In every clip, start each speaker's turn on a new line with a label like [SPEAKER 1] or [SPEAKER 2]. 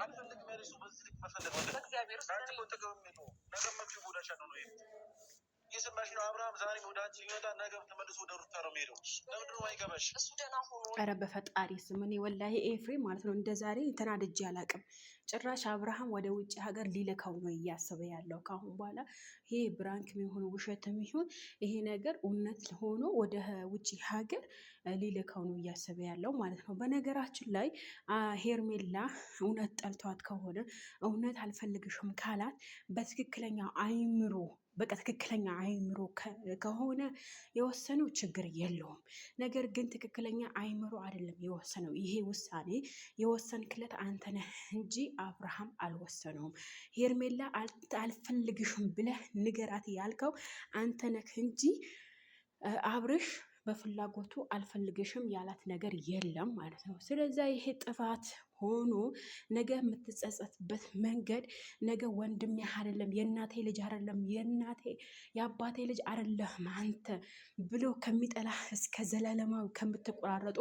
[SPEAKER 1] አልፈልግም ያለሽ ሰው በዚህ ልክ መፈለግ በእግዚአብሔር ጥቅም የለውም። ነገ መጥቶ ይጎዳሻል ነው እየሰማሽ ነው። አብርሃም ዛሬ ወደ አንቺ ይመጣ፣ ነገ ተመልሶ ወደ ሩታ ነው የሚሄደው። ለምንድን ነው አይገባሽ? እሱ ደህና ሆኖ
[SPEAKER 2] ኧረ በፈጣሪ ስም እኔ ወላሂ ኤፍሬም ማለት ነው እንደ ዛሬ ተናድጄ አላውቅም። ጭራሽ አብርሃም ወደ ውጭ ሀገር ሊልከው ነው እያሰበ ያለው ከአሁን በኋላ። ይሄ prank የሚሆን ውሸት የሚሆን ይሄ ነገር እውነት ሆኖ ወደ ውጭ ሀገር ሊልከው ነው እያሰበ ያለው ማለት ነው። በነገራችን ላይ ሄርሜላ እውነት ጠልቷት ከሆነ፣ እውነት አልፈልግሽም ካላት፣ በትክክለኛ አይምሮ፣ በቃ ትክክለኛ አይምሮ ከሆነ የወሰነው ችግር የለውም። ነገር ግን ትክክለኛ አይምሮ አይደለም የወሰነው። ይሄ ውሳኔ የወሰንክለት አንተ ነህ እንጂ አብርሃም አልወሰነውም። ሄርሜላ አልፈልግሽም ብለህ ንገራት ያልከው አንተ ነህ እንጂ አብርሽ በፍላጎቱ አልፈልግሽም ያላት ነገር የለም ማለት ነው። ስለዛ ይሄ ጥፋት ሆኖ ነገ የምትጸጸትበት መንገድ፣ ነገ ወንድሜ አይደለም፣ የእናቴ ልጅ አይደለም፣ የእናቴ የአባቴ ልጅ አይደለም አንተ ብሎ ከሚጠላህ፣ እስከ ዘላለማዊ ከምትቆራረጡ፣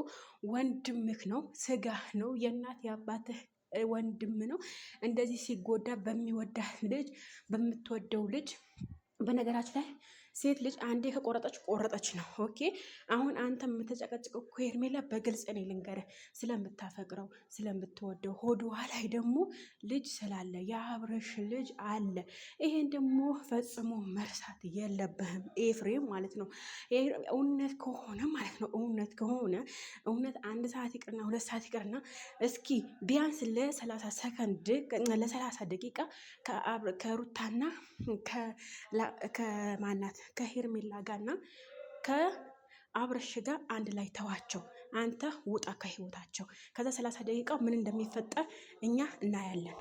[SPEAKER 2] ወንድምህ ነው፣ ስጋህ ነው፣ የእናት የአባትህ ወንድም ነው። እንደዚህ ሲጎዳ በሚወዳህ ልጅ፣ በምትወደው ልጅ። በነገራችን ላይ ሴት ልጅ አንዴ ከቆረጠች ቆረጠች ነው። Okay፣ አሁን አንተ የምትጨቀጭቀው እኮ ሄርሜላ በግልጽ እኔ ልንገርህ፣ ስለምታፈቅረው ስለምትወደው፣ ሆድዋ ላይ ደግሞ ልጅ ስላለ፣ የአብረሽ ልጅ አለ። ይሄን ደግሞ ፈጽሞ መርሳት የለብህም ኤፍሬም ማለት ነው። እውነት ከሆነ ማለት ነው፣ እውነት ከሆነ፣ እውነት 1 ሰዓት ይቅርና 2 ሰዓት ይቅርና እስኪ ቢያንስ ለ30 ሰከንድ፣ ለ30 ደቂቃ ከሩታና ከማናት ከሄርሜላ ጋርና ከአብረሽ ጋር አንድ ላይ ተዋቸው። አንተ ውጣ ከህይወታቸው። ከዛ 30 ደቂቃው ምን እንደሚፈጠር እኛ እናያለን።